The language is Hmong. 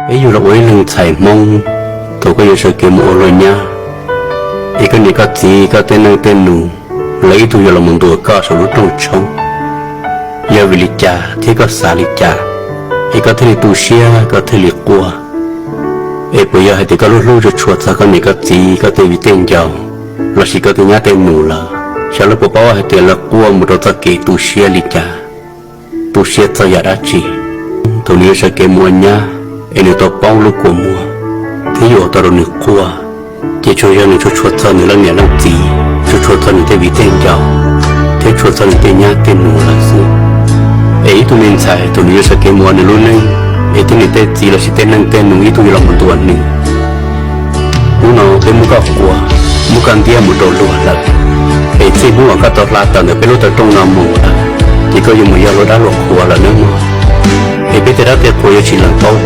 Peb yug los ua ib leeg ntxhais Hmoob, thaum koj yuav sawv kev mus ua luag nyab, es koj niam koj txiv koj tej neej tej nus, lawv ib tug yuav los mus ntuas koj saum lub rooj tshoob. Yog vim li cas thiab koj xav li cas, es koj thiaj li tu siab koj thiaj li quaj? Es puas yog hais tias koj hlub hlub tshua txog koj niam koj txiv koj tej viv tej ncaus, lossis koj tej nyab tej nus lawm? Xyov lawv puas paub hais tias lawv quaj mus rau txoj kev tu siab li cas, tu siab txog yam dab tsi? Thaum nws yuav sawv kev mus ua nyab, es nws tau poob lub kua muag, thiab yuav ua tau rau nws quaj, ces tsuas yog nws tshua tshua txog nws leej niam leej txiv, tshua tshua txog nws tej viv tej ncaus, thiab tshua txog nws tej nyab tej nus lawm xwb. Es ib tug me ntxhais thaum nws yuav sawv kev mus ua nws lub neej, es thiab nws tej txiv lossis tej neej tej nus ib tug yuav los mus ntuas nws, hnub no peb muab koj quas, muab koj ntiab mus rau luag lawm, es txij hnub uas koj tau hla tawm ntawm peb lub taw rooj no mus lawm, ces koj yuav mus yog luag dab luag qhuas lawm nawb mog. Es peb tej dab tej qhuas yuav tsis lees paub